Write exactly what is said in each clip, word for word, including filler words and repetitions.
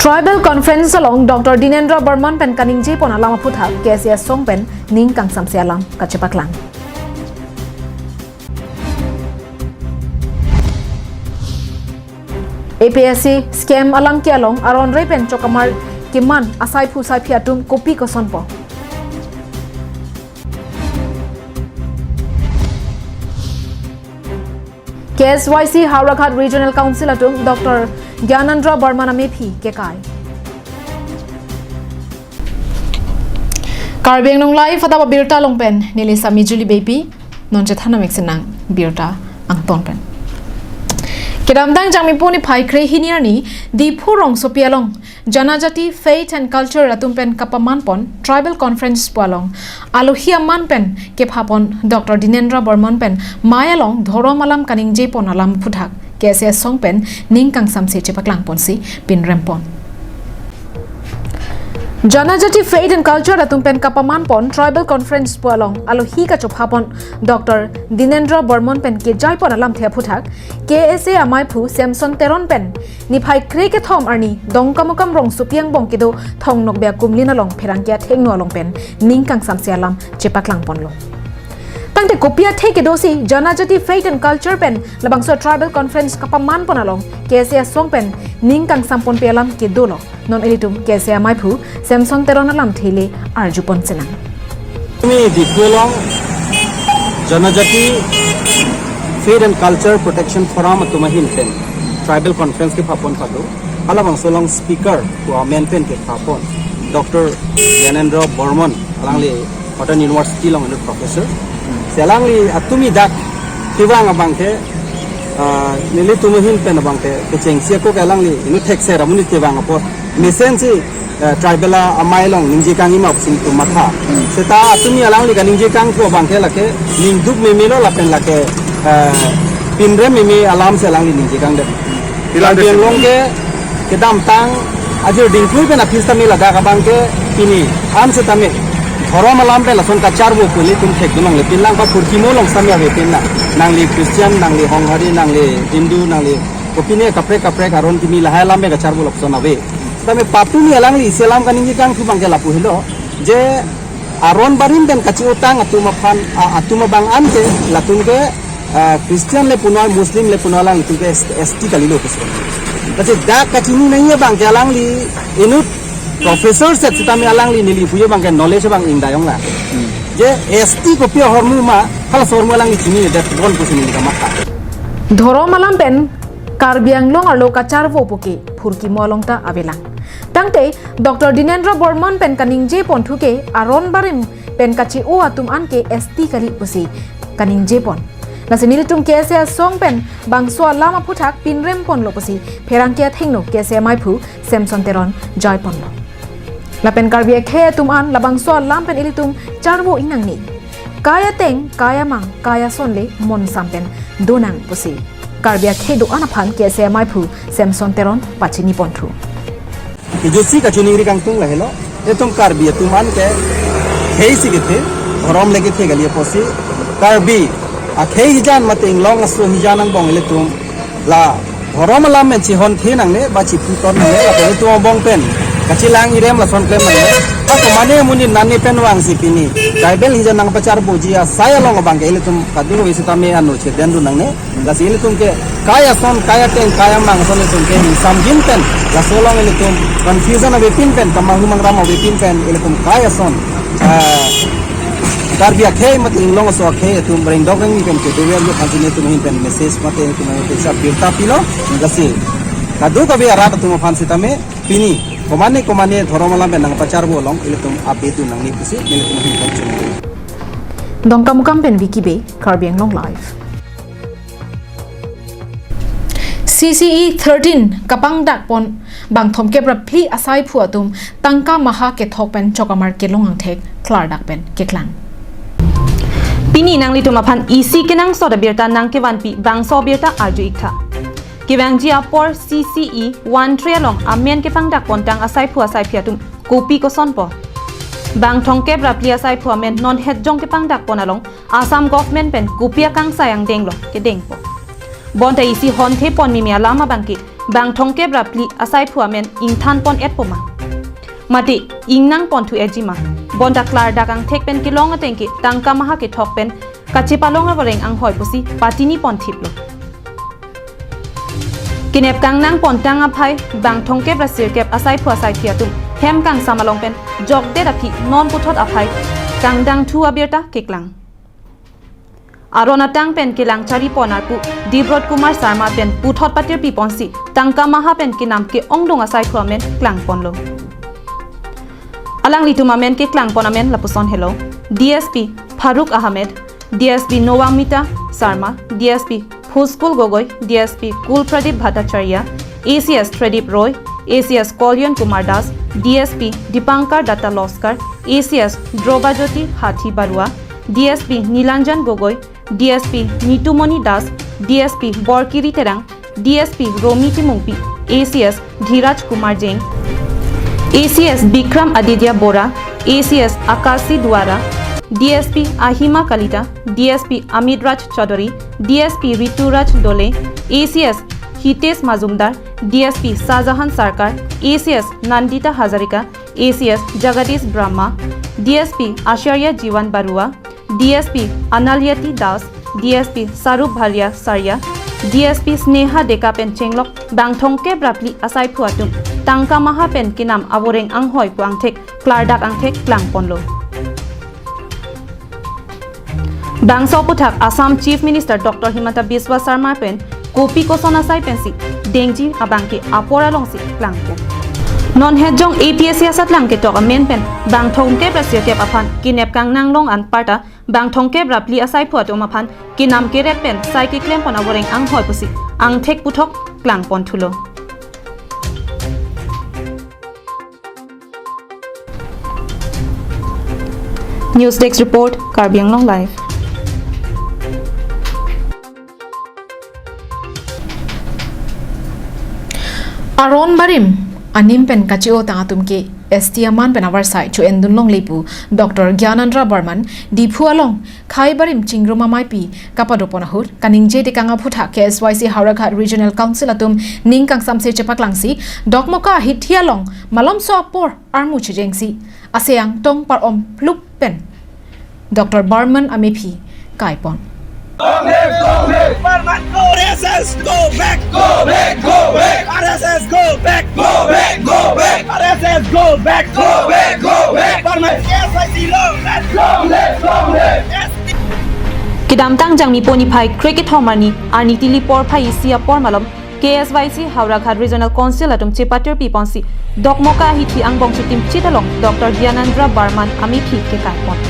Tribal Conference along Doctor Dinendra Barman pen kaningje pon alam aphuthak K S A asong pen ning kangsamse alam kachepaklang. A P S C scam alangke along aron re pen chokamar keman asaiphu saiphi atum kopi kosonpo. K S Y C Howraghat Regional Council atum Doctor Gyanendra Barman amephi kekai. Karbi Anglong Live adap abirta along pen neli Sami Julie Beypi, non chethan amek senang birta angton pen. Kedamtang Jangmipo niphai kre-hini arni Diphu rongsopi along Janajati Faith and Culture atum pen kapaman pon Tribal Conference pu along alohi aman pen kepha pon Doctor Dinendra Barman pen mei along dhorom alam kaningje pon alam aphuthak K S A asong pen ning kangsamse chepaklang ponsi pinrem pon. Janajati Faith and Culture atum pen kapaman pon Tribal Conference pu along alohi kachopha pon Doctor Dinendra Barman pen kejai pon alamthe aphuthak K S A amaiphu Samson Teron pen niphai kre kethom arni Dongkamukam rongsopi angbong kedo Thong Nokbe akumlin along pherangke athengno along pen ning kangsamse alam chepaklang ponlo. Tangte kopi athe kedosi Janajati Faith and Culture pen labangso Tribal Conference kapaman pon along K S A asong pen ning kangsam ponpe alam kedolo. Non ilitum K S A amaiphu Samson Teron alamthe le arju pon senang. Tumi Diphu along Janajati Faith and Culture Protection Forum atum ahin pen Tribal Conference kepha pon pado. Halabangso along speaker pu amen pen kepha pon Doctor Gyanendra Barman, alangli Cotton University along inut professor. Si alangli atumi dak kevang abangke, ah, nelitum ahin pen abangke kechengsi ako ke alangli inut thekser amonit kevang apot mesensi, eh, tribal amei along ningje kangji ma pusi nelitum matha. Seta atumi alangli kaningje kangthu abangke lake ningduk memelo lapen lake, eh, pinrem meme alamsi alangli ningje kangdet. Pilang Karbi desi. Anglong ke kedamtang ajir dingkui pen aphi setame ladak abangke pini an setame dhorom alam pen lason kacharvo pu ilitum thekdun longle, pinlang pa phurkimo along setame ave pinlang. Nangli Christian, nangli Honghari, nangli Hindu, nangli kopine kaprek kaprek aron kimi lahai alam pen kacharvo lapuson ave. Setame patumi alangli isi alam kaningje kangthu abangke lapu helo, je aron barim pen kachi-otang atum aphan, a, atum abang an ke, latum ke, ah, Christian le punoi, Muslim le punoi, alanglitum ke S T, S T kalilo pusi. Lasi dak kachini nangji abangke alangli inut professor set setame alangli neli puji abangke knowledge abang ingdayong la. Je S T kopi ahormu ma, halaso ahormu alangli chininedet bon pusi neli kamatha. Dhorom alam pen Karbi Anglong arlo kacharvo puke phurkimo along ta avelang. Tangte Doctor Dinendra Barman pen kaningje ponthu ke aron barim pen kachi-o atum an ke S T kali pusi kaningje pon. Lasi nelitum K S A asong pen bangso alam aphuthak pinrem ponlo pusi pherangke athengno K S A amaiphu Samson Teron jai ponlo. Lapen Karbi akhei atum an labangso alam pen ilitum charvo ingnangne. Kai ateng, kai amang, kai ason le monsam pen donang pusi Karbi akhei do-an aphan K S A amaiphu Samson Teron pachini ponthu. Kejutsi kachiningri kangtung lahelo. Itum Karbi atum an ke khei si kethe, dhorom le kethe kali apotsi. Karbi akhei hijan mate inglong aso hijan angbong ilitum la dhorom alam pen chihon the nangne, ba chiphuton nangne, lapen itum angbong pen kachelang irem lason klem nangne. Ha komane amonit nani pen vangsi pini tribal hijan nangpacharvoji asai along abangke ilitum kadokave setame ano chedendun nangne. Lasi ilitum ke kai ason, kai ateng, kai amang ason ilitum ke ingsamjin pen, laso along ilitum confusion avepin pen, kamahu mangram avepin pen, ilitum kai ason, ah, Karbi akhei mate inglong aso akhei atum rengdok rengmi pen kedover yo kansi nelitum ahin pen message mate nelitum ahin pen sa birta pilo. Lasi kadokave arat atum aphan setame pini komane komane dhorom alam pen nangpacharvo along ilitum update dun nangne pusi nelitum ahin pen chini. Dongkamukam pen Vicky Bey, Karbi Anglong Live. C C E thirteen kapangdak pon bang thomkep ra phli asaiphu atum tangka maha kethok pen chokamar kelong angthek klardak pen keklang. Pini nanglitum aphan isi kenangsot abirta nangkevanpi bangso abirta arju iktha. Kevangji apor C C E one three along amen kepangdak pontang asaiphu asaiphi atum kopi kosonpo. Bang thomkep ra phli asaiphu amen non hetjong kepangdak pon along Assam government pen kopi akangsai angdenglo kedengpo. Bonta isi honthe pon mimi alam abangke bang thomkep ra phli asaiphu amen ingthan pon-etpo ma? Mate ingnang ponthu-etji ma? Bonta klardak angthek pen kelong ateng ke tangka maha kethok pen kachepalong avoreng anghoi pusi patini ponthiplo. Kenep kangnang pontang aphai bang thomkep ra sirkep asaiphu asaiphi atum hem kangsam along pen jokdet aphi non puthot aphai kangdangthu abirta keklang. Aron atang pen kelang chari pon arpu Debrot Kumar Sarma pen puthot patirpi ponsi tangka maha pen kenam ke-ongdung asaiphu amen klang ponlo. Alanglitum amen keklang pon amen lapuson helo: D S P Farooq Ahmed, D S P Noamita Sarma, D S P Phuskul Gogoi, D S P Kul Pradip Bhattacharya, A C S Tradip Roy, A C S Kalyan Kumar Das, D S P Dipankar Datta Loskar, A C S Drobajyoti Hathi Barua, D S P Nilanjan Gogoi, D S P Nitumoni Das, D S P Borkiri Terang, D S P Romi Timungpi, A C S Dhiraj Kumar Jain, A C S Bikram Aditya Bora, A C S Akashi Duara, D S P Ahima Kalita, D S P Amit Raj Chaudhary, D S P Rituraj Dole, A C S Hitesh Majumdar, D S P Shahjahan Sarkar, A C S Nandita Hazarika, A C S Jagadish Brahma, D S P Acharya Jiwan Barua, D S P Analyati Das, D S P Sarup Bhalia Sarya, D S P Sneha Deka pen chenglok bang thomkep ra phli asaiphu atum tangka maha pen kenam avoreng anghoi pu angthek klardak angthek klang ponlo. Bangso aphuthak Assam Chief Minister Doctor Himanta Biswa Sarma pen kopi koson asai pensi dengji abang ke apor alongsi klangpo. Non hetjong A P S C asatlang ketok amen pen bang thomkep ra sirkep aphan kenep kangnang long anparta bang thomkep ra phli asaiphu atum aphan kenam kerek pen sai keklem pon avoreng anghoi pusi angthek puthot klang ponthulo. News Desk Report, Karbi Anglong Live. Aron barim anim pen kache-otang atum ke S T aman pen avarsai cho-endun longle pu Doctor Gyanendra Barman Diphu along khei barim chingrum ameipi kapadopon ahut kaningje tekang aphuthak K S Y C Howraghat Regional Council atum ning kangsamse chepaklangsi Dokmoka ahithi along malomso apor armu chejengsi ase angtong par-om plup pen Doctor Barman amephi kaipon. Long live, long live. Barman go. R S S go back. Go back, go back. R S S go back. Go back, go back. R S S go back. Go back, go back. Barman K S Y C long live. Long live, long live. Kedamtang Jangmipo niphai krekethom arni, arni tili porphai isi apor malom K S Y C Howraghat Regional Council atum chepatirpi ponsi Dokmoka ahithi angbong chitim chit along Doctor Gyanendra Barman amephi kekaipon.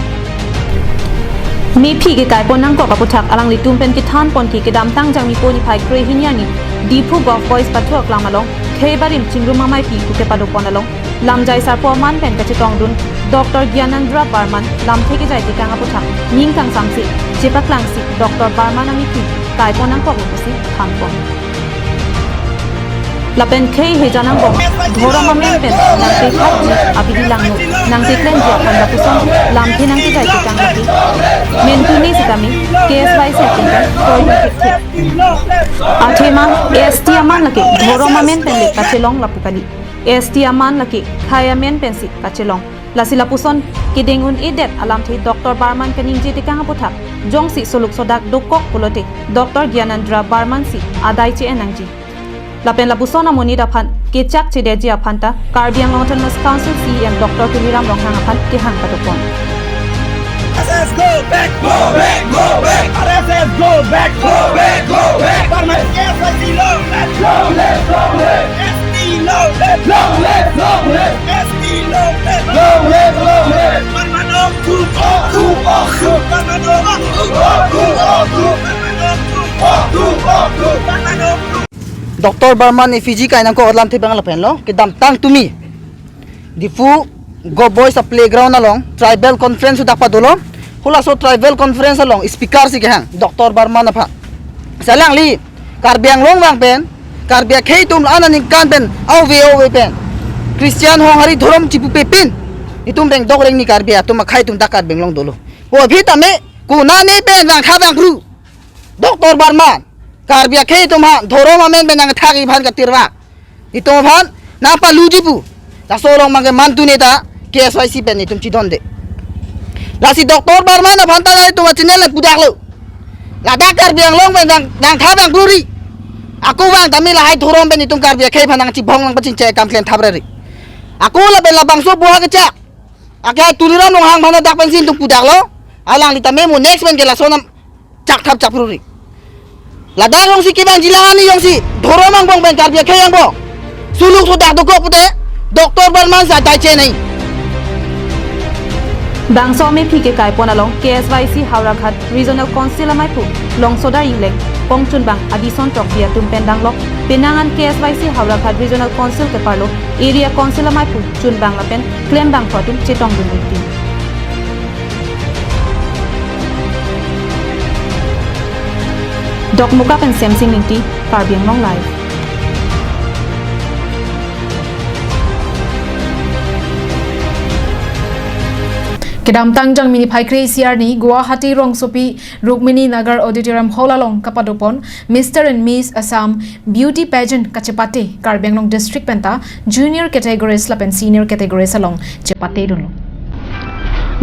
Mephi kekaipon nangkok aphuthak alanglitum pen kethan pon ke kedamtang Jangmipo niphai krehini arni Diphu Golf Boys pathu aklam along khei barim chingrum ameipi pu kepadopon along lamjai sarpo aman pen kachetongdun Doctor Gyanendra Barman lamthe kejai tekang aphuthak ning kangsamse chepaklangsi Doctor Barman amephi kaipon nangkok pusi thanpon. Lapen khei hejan angbong dhorom amen pen nangtekhatji, abidi langno nangteklemji aphan lapuson lamthe nangkejai tekang lake mentune sitame K S Y C atum pen kroidun thekthe. Athema S T aman lake dhorom amen pen le kachelong lapu kali. S T aman lake khei amen pensi kachelong. Lasi lapuson kedeng un-edet alamthe Doctor Barman kaningje tekang aphuthak jongsi soluk sodak dokok pulote Doctor Gyanendra Barman si adai che-en nangji. Lapen lapuson amonit aphan kechak chedetji aphanta Karbi Anglong Autonomous Council C E M Doctor Tuliram Ronghang aphan kehang padopon. R S S go back, go back, go back. R S S go back, go back, go back. Barman K S Y C long live, long live, long live. S T long live, long live, long live. S T long live, long live, long live. Barman ongthu, ongthu, ongthu. Barman ongthu, ongthu, ongthu. Barman ongthu, ongthu, ongthu. Barman ongthu. Doctor Barman efiji kai nangkok alamthe abang lapenlo, kedamtang tumi Diphu Golf Boys a playground along tribal conference dak padolo. Halaso tribal conference along speaker si kehang Doctor Barman aphan. Alangli Karbi Anglong vang pen, Karbi akhei atum la-an aningkan pen, ave ave pen Christian honghari dhorom chipupe pin itum rengdok rengni Karbi atum akhei atum dak Karbi Anglong dolo. O abhi tame konane pen vangkha vangkru Doctor Barman Karbi akhei atum ha dhorom amen pen nangthak iphan katirwa. Itum aphan nangpaluji pu. Laso along mangke mantu neta K S Y C pen itum chidonde. Lasi Doctor Barman aphan ta itum a channel le pudaklo. Ladak Karbi Anglong pen nang nangthap nangpluri. Ako vang tame lahai dhorom pen itum Karbi akhei aphan nangchibong nangpachingchai akam klem thap rari. Ako lapen labangso buha kechak. Ake Tuliram Ronghang aphan dak pensi itum pudaklo. Alangli tame mo next pen ke lason nam chak thap chak pruri. Ladak jongsi kevang jilang ani jongsi dhorom angbong pen Karbi akhei angbong suluk so dak dokok pute Doctor Barman sa tai chenai. Bangso amephi ke kaipon along K S Y C Howraghat Regional Council amaiphu Longsodar Engleng, kongchunbang Adison Tokbi atum pen danglok penang an K S Y C Howraghat Regional Council keparlo Area Council amaiphu chunbang lapen klembangphu atum chetongdun rinti. Dokmoka pen Semsing Ingti, Karbi Anglong Live. Kedamtang Jangmi niphai kre-isi arni Guwahati rongsopi Rukmini Nagar Auditorium Hall along kapadopon Mister and Miss Assam Beauty Pageant kachepate Karbi Anglong District penta Junior Categories lapen Senior Categories along chepatedunlo.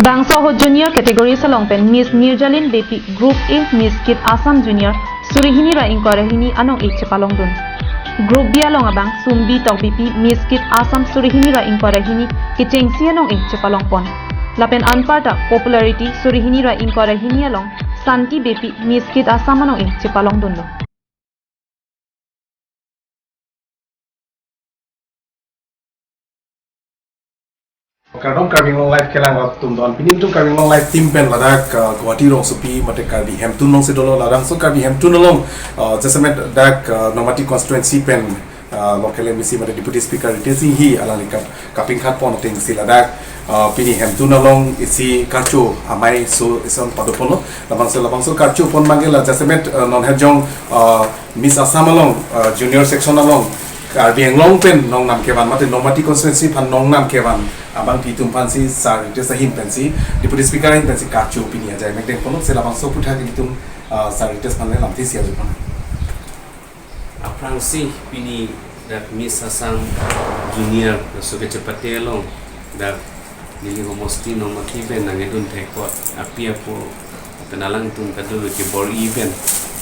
Bangso ahut Junior Categories along pen Miss Nirjalin Beypi Group A, Miss Kit Assam Junior suri hini ra ingkoi ra hini anong-e chepalongdun. Group B along abang Sumbi Tokbipi Miss Kit Assam suri hini ra ingkoi ra hini kechengsi anong-e chepalongpon. Lapen anparta popularity suri hini ra ingkoi ra hini along Santi Beypi Miss Kit Assam anong-e chepalongdunlo. Kardom Karbi Anglong Live kelang rap tum don. Pini itum Karbi Anglong Live team pen ladak, uh, Guwahati rongsopi mate Karbi Hemtun alongsi dolo, ladangso Karbi Hemtun along, uh, jasemet dak, uh, Nomati constituency pen, uh, local M A C mate Deputy Speaker Ritesh Enghi alangli kap-, kapingkhatpon atengsi ladak, uh, pini Hemtun along isi karcho amei so ison padoponlo. Labangso labangso karcho pon mangke la jasemet, uh, non hejong, uh, Miss Assam along, uh, junior section along Karbi Anglong pen nongnam kevan mate Nomati constituency aphan nongnam kevan abang itum aphansi Sir Ritesh ahin pensi, Deputy Speaker ahin pensi karcho pini ajai mekdeng ponlo, si labangso aputhak itum, uh, Sir Ritesh aphan le lamthe isi arjupon. Aphrangsi pini dak Miss Assam Junior laso kechepate along dak neli homosti Nomati pen nangkedun thekpot api apo pen alangtum kadokave ke bor-i pen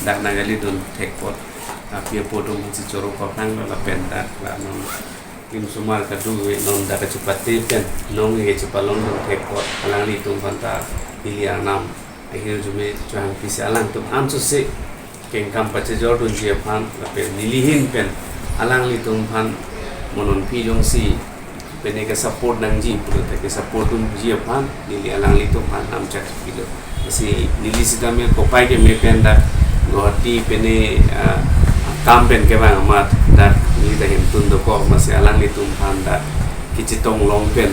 dak nangkedun thekpot api apo atum aphansi choro kophang lo lapen dak la non kimsumar kadokave non dak kechepate pen nong-e kechepalongdun thekpot alanglitum aphanta neli arnam ahirjume chohangpisi alangtum ansose kengkam pachejordunji aphan lapen neli ahin pen alanglitum aphan mo non aphi jongsi pene kesupport nangji pulote kesupportdunji aphan neli alanglitum aphan namchak pilo. Si neli sitame kopai keme pen dak Guwahati pene, ah, kam pen kevang amat dak neli ta Hemtun dokok, masi alanglitum aphan dak kechetong long pen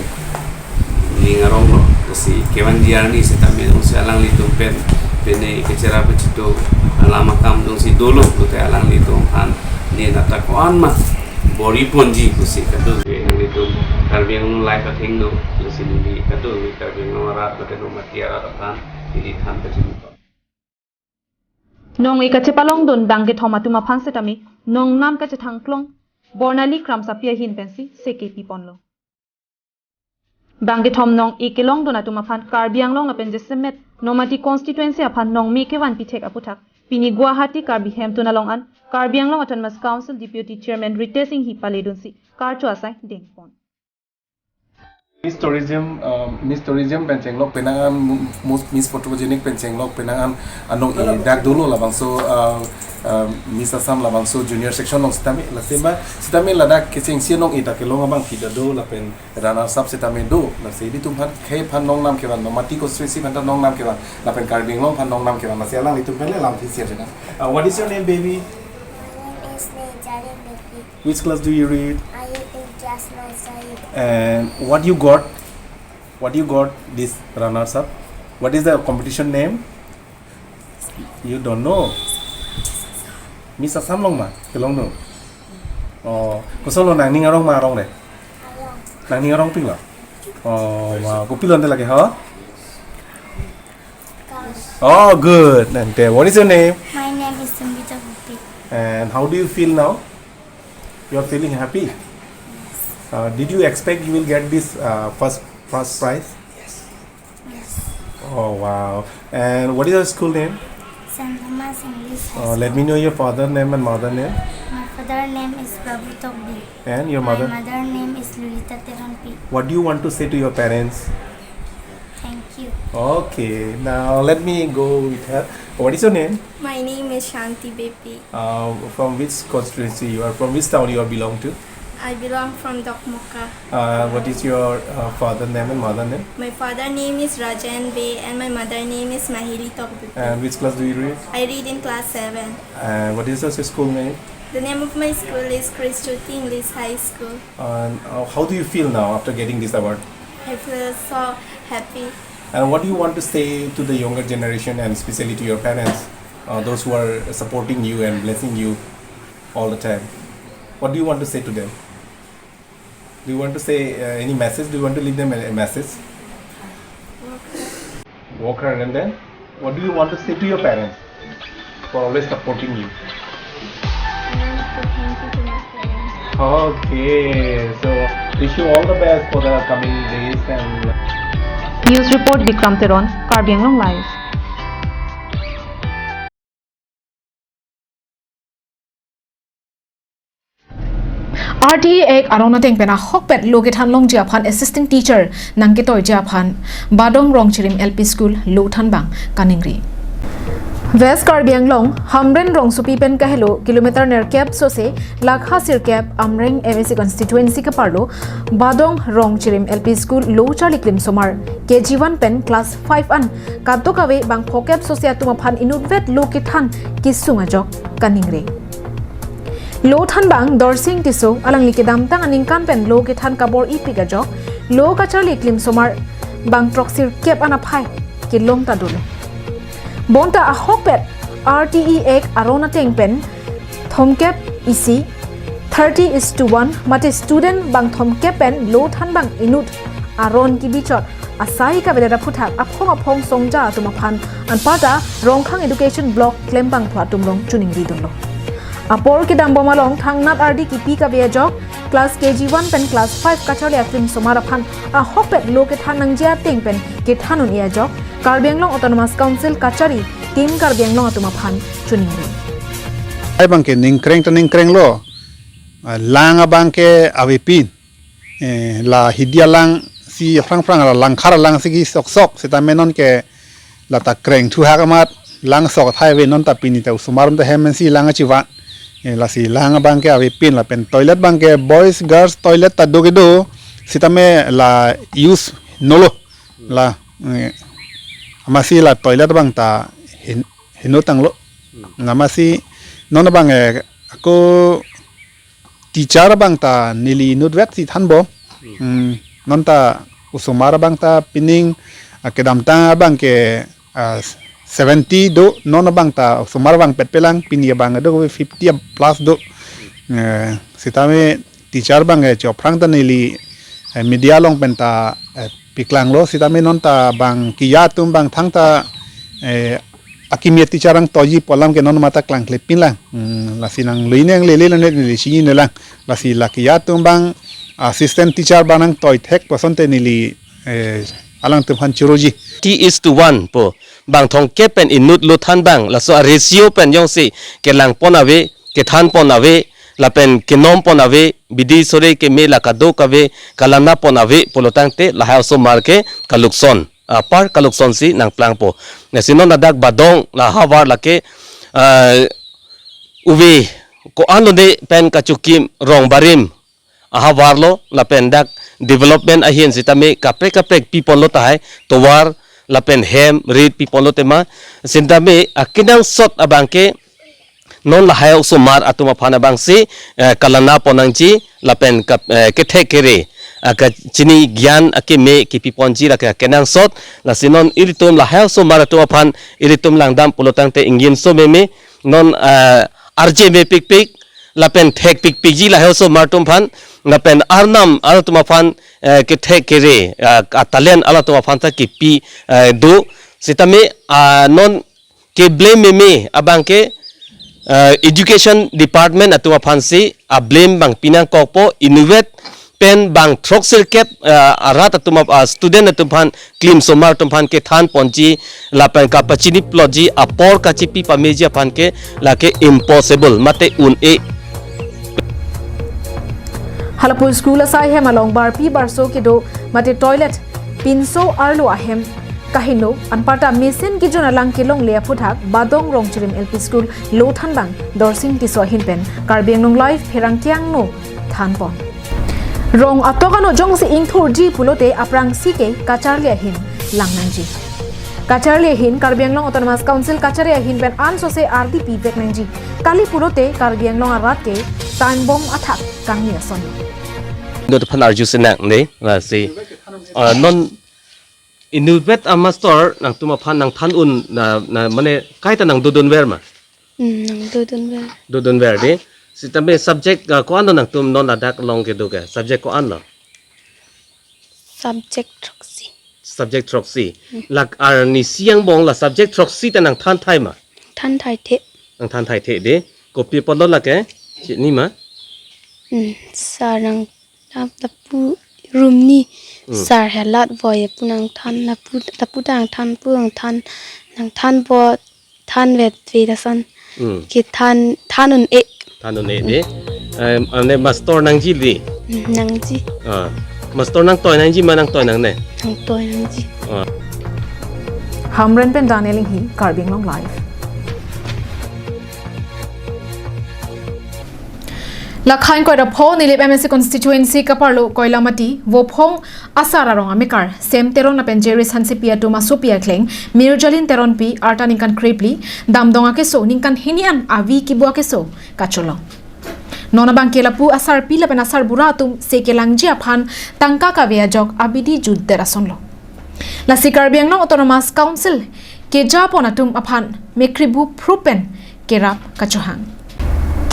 ning aronglo. Si kevangji arni sitame jongsi alanglitum pen pene kechera pachito alam akam jongsi dolo pulote alanglitum aphan ne nata ko-an ma bor-i ponji pusi kadokave nanglitum Karbi Anglong Live athengno, lasi neli kadokave Karbi Anglong arat mate Nomati arat aphan neli than pachini. Nong-e kachepalongdun bangkethom atum aphan sitame nongnam kachethangklong Bornali Kramsapi ahin pensi seke piponlo. Bangkethom nong-e kelongdun atum aphan Karbi Anglong lapen jasemet Nomati constituency aphan nongme kevanpi thek aputhak pini Guwahati Karbi Hemtun along an Karbi Anglong Autonomous Council Deputy Chairman Ritesh Enghi paledunsi karcho asai dengpon. Miss Tourism, uh, Miss Tourism pen chenglok penang an, mu-, mu-, Miss Photogenic pen chenglok penang an anong-e dak dolo labangso, uh, uh, Miss Assam labangso junior section along sitame, lasi ba sitame ladak kechengsi anong-e ta kelong abangpi ta do lapen runners up sitame do, lasi ilitum aphan khei aphan nongnam kevan, Nomati constituency aphan ta nongnam kevan lapen Karbi Anglong aphan nongnam kevan, lasi alanglitum pen le lamthe isi arjupon. Uh, what is your name, baby? My name is Nejarin Beypi. Which class do you read? I read in class nursery. And what you got? What you got this runners up? What is the competition name? You don't know? Miss Assam along ma? Kelongdun? Oh, koson lo, nangning arong ma arong re? Arong. Nangning arongpik lo? Oh, ma, kopilo ante lake ho? Kang. Oh, good. Nangte, what is your name? My name is Sumbita Beypi. And how do you feel now? You are feeling happy? Uh, did you expect you will get this uh, first first prize? Yes. Yes. Oh wow. And what is your school name? Saint Thomas English High Uh, School. Let me know your father name and mother name. My father name is Prabhu Tokbi. And your My mother? Mother name is Lolita Teronpi. What do you want to say to your parents? Thank you. Okay, now let me go with her. What is your name? My name is Shanti Bepi. Uh, from which constituency you are? From which town you are belong to? I belong from Dokmoka. Uh, what is your uh, father name and mother name? My father name is Rajan Bey and my mother name is Mahili Tokbi. And which class do you read? I read in class seven. And what is your school name? The name of my school is Christ Jyoti English High School. And uh, how do you feel now after getting this award? I feel so happy. And what do you want to say to the younger generation and especially to your parents, uh, those who are supporting you and blessing you all the time? What do you want to say to them? Do you want to say uh, any message? Do you want to leave them a, a message? Walk around and then, what do you want to say to your parents for always supporting you? I want to say thank you to my parents. Okay, so wish you all the best for the coming days and News report, Bikram Teron, Karbi Anglong Live. R T E Act aron ateng pen ahokpet lo kethan longji aphan assistant teacher nangketoiji aphan Badong Rongchirim L P School lo thanbang kaningri. West Karbi Anglong, Hamren rongsopi pen kahelo kilometer nerkep sose lakha sirkep Amreng M A C constituency keparlo Badong Rongchirim L P School lo charli klimsomar K G one pen class five an kadokave bang phokep sose atum aphan inutvet lo kethan kesung ajok kaningri. Lo thanbang Dorsing Tisso alangli kedamtang aningkan pen lo kethan kabor-ipik ajok lo kacharli klimsomar bang throksirkep an aphai kelong ta dolo. Bonta ahokpet R T E Act aron ateng pen thomkep isi, thirty is to one, mate student bang thomkep pen lo thanbang inut aron kebichot asai kavedet aphuthak aphong aphong songja atum aphan anparta Rongkhang Education Block klembangphu atum along choningri dunlo. Apor kedambom along thangnat ardi kipi kave ajok class K G one pen class five kacharli aklimsomar aphan ahokpet lo kethan nangji ateng pen kethan un-e ajok Karbi Anglong Autonomous Council kachari Team Karbi Anglong atum aphan choningri. Ai abangke ningkreng ta ningkrenglo, ah, lang abangke avepin. Eh, la hidi alang si phrang phrang la langkhar alang si kesoksok, seta me nonke lata kreng thuhak amat lang sok thai ave, nonta pini ta osomar atum ta hem si lang achivan. Eh, lasi lang abangke avepin lapen toilet abangke boys girls toilet ta do kedo, seta me la use nolo la, eh, amatsi la toilet abang ta hin-, heno tanglo. Amatsi non abang, eh, ako teacher abang ta neli inutvet si thanbom. Hmm, nonta osomar abang ta pining, ah, kedamtang abangke, ah, seventy do, non abang ta osomar abang petpelang, pini abang do fifty plus do. Eh, seta me teacher abangke chophrang ta neli, eh, media along pen ta, eh, piklanglo, seta me nonta bang kiya atum abang thangta, eh, akimi teacher nangtoiji pu alam ke non mata klangklepinlang. Hmm, lasi nangluine nanglele lang, neli chinine lang. Lasi la kiya atum abang assistant teacher abang nangtoi thek pu asonte neli, eh, alangtum aphan choroji. T is to one pu bang thomkep pen inut lo thanbang, laso a-ratio pen jongsi kelangpon ave, kethanpon ave, lapen kenompon ave, bidi sore keme la kadokave kalanapon ave pulotangte lahai osomar ke kalukson, ah, apar kalukson si nangplangpo. Lasi non ladak Badong la havar lake, ah, uve ko-an lone pen kachokim rong barim ahavarlo, lapen dak development ahin sitame kaprek kaprek piponlo tahai, tovar lapen hem rit piponlo tema, sitame akenangsot abangke non lahai osomar atum aphan abangsi, eh, kalanapon nangji lapen kap-, eh, kethek kere, ah, kachini gyan akeme kepiponji lake akenangsot. Lasi non ilitum lahai osomar atum aphan ilitum langdam pulotangte ingjinso meme, non, ah, arje mepikpik lapen thekpikpikji lahai osomar atum aphan, lapen arnam atum aphan, eh, kethek kere, ah, atalent alatum aphan ta kepi, eh, do. Sitame, ah, non keblem meme abangke Uh, education department atum aphansi a blame bang pinangkokpo, inutvet pen bang throksirkep, uh, arat atum ap-, uh, student atum aphan, klim somar atum aphan kethan ponji lapen kapachini plotji apor kachipi pameji aphan ke lake impossible mate un-e. Halapur school asai hem along barpi barso kedo mate toilet pinso arlo ahem kaheno, anparta mesen kijun alang kelongle aphuthak Badong Rongchirim L P School lothan bang Dorsing Tisso ahin pen Karbi Anglong Live pherangke angno thanpon. Rong atok ano jongsi ingthurji pulote aphrangsi ke kacharli ahin langnangji. Kacharli ahin Karbi Anglong Autonomous Council kachari ahin pen ansose ardi pivek nangji. Kali pulote Karbi Anglong arat ke time bomb athak kangni ason. Inut aphan arju sinang ne, lasi, ah, non inutvet a master nangtum aphan nangthan un na, na mane kaita nangdodunver ma? Hmm, nangdodunver. Dodunver dei. Sitame subject, ah, ko-an lo nangtum non ladak along kedo ke? Subject ko-an lo? Subject throksi. Subject throksi. Hmm. Lake arnisi angbong la subject throksi ta nangthan thai ma? Than thai the. Nangthan thai the dei. Kopi apotlo lake? Chini ma? Hmm, sir nang Lap-, lapu room ni Hmm. sir helat boy pu nangthan, lapu, lapu ta nangthan, pu nangthan, nangthan bo than vet ve dasan. Hmm. Kethan, than un-e. Than un-e dei. Em, ane master nangji dei. Hmm, nangji. Ah. Master nangtoi nangji ma nangtoi nangne? Nangtoi nangji. Ah. Hamren pen Daniel Inghi, Karbi Anglong Live. Lakhain koira pho Nilip M A C constituency kaparlo Koilamati, Vophong asar arong amekar, Sem Teron lapen Jeris Hansepi atum asopi akleng, Mirjalin Teronpi, arta ningkan krepli, damdong akeso ningkan hini an avi kibu akeso kacholong. Non abangke lapu asarpi lapen asarbura atum se kelangji aphan tangka kave ajok abidi jutdet asonlo. Lasi Karbi Anglong Autonomous Council kejapon atum aphan mekri bu phrup pen kerap kachohang.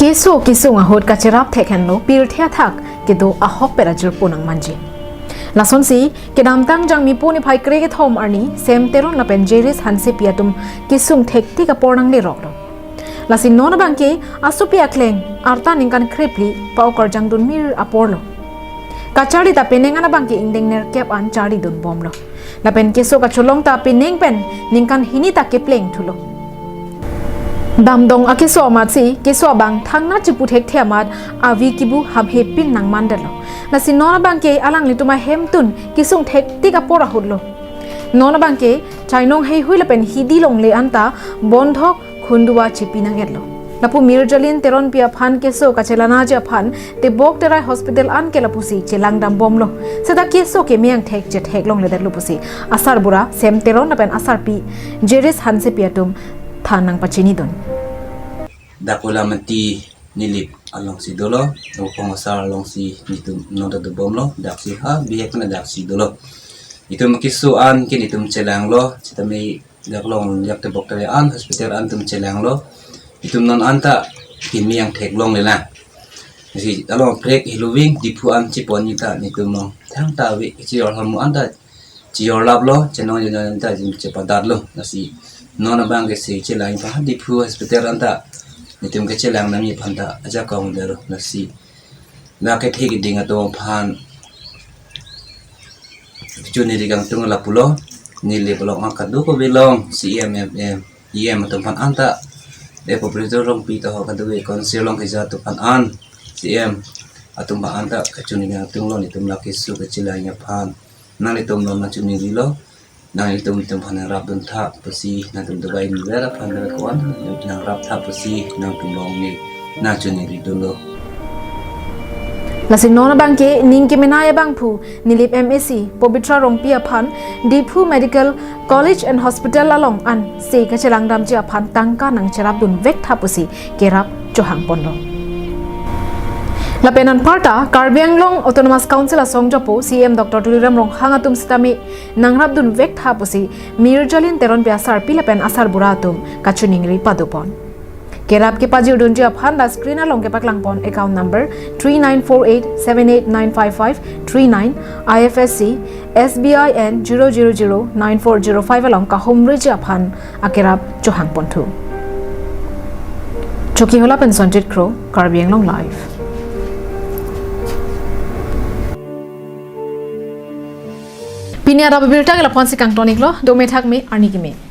Keso kesung ahut kacherap thek henlo pirthe athak kedo ahok pen ajirpo nangmanji. Lasonsi kedamtang Jangmipo niphai krekethom arni Sem Teron lapen Jeris Hansepi atum kesung thektik apor nangleroklo. Lasi non abangke asopi akleng arta ningkan krepli pa-okarjang dunmir aporlo. Kacharli ta penang an abangke ingdeng nerkep an charlidunbomlo. Lapen keso kacholong ta penang pen ningkan hini ta kepleng thulo. Damdong akeso amatsi keso abang thangnat chipu thekthe amat avi kibu hamhepin nangmandetlo. Lasi non abangke alanglitum ahemtun kesung thektik apor ahutlo. Non abangke chainong heihui lapen hidi longle anta bondhok khunduwa chipi nang-etlo. Lapu Mirjalin Teronpi aphan keso kachelanaji aphan Tebok Terai Hospital an ke lapusi chelangdambomlo. Seta keso keme angthek chetheklongledetlo pusi asarbura Sem Teron lapen asarpi Jeris Hansepi atum than nangpachinidun. Dak Koilamati Nilip alongsi dolo, Vophong asar alongsi netum non ta dobomlo, daksi ha bihek na daksi dolo. Itum keso an ke netum chelanglo, sitame dak along yak Tebok Terai an hospital an tum chelanglo. Itum non anta keme angtheklonglelang. Si along prek hiloving Diphu an chepon ta netum along thangta ave, chejor hamu anta chejorlaplo, chenong jeno anta jin chepadatlo. Lasi non abangke se chelang pa Diphu hospital anta netum kechelang nangji aphan ta ajakong dero. Lasi lake thek ding atum aphan kachuningri kangtung lapulo. Neli belong angkat do ko belong C M, M M, E M atum aphan anta, de populator rongpi to ho kadu e council along keja atum aphan an C M atum aphan anta kachuningri kangtunglo, netum lake keso kachelangji aphan. Nanglitum non nangchuningrilo, nanglitum netum aphan nangrapdun tha pusi, nangtum dubai ni vera aphan vera ko-an nangrap tha pusi nangtum along ne nangchuningridunlo. Lasi non abangke ning kemenei abangphu Nilip M A C Pobitra Rongpi aphan Diphu Medical College and Hospital along an se kachelangdamji aphan tangka nangcherapdunvek tha pusi kerap chohangponlo. Lapen anparta Karbi Anglong Autonomous Council asong jopo C M Doctor Tuliram Ronghang atum sitame nangrapdunvek tha pusi Mirjalin Teronpi asarpi lapen asarbura atum kachuningri padopon. Kerap kepajirdunji aphan la screen along kepaklangpon account number three nine four eight seven eight nine five five three nine, I F S C, S B I N zero zero zero nine four zero five along kahumriji aphan akerap chohangponthu. Tokihola pen Sonjit Kro, Karbi Anglong Live. Pini adap abirta ke lapu-ansi kangton iklo, dome thakme, arni keme.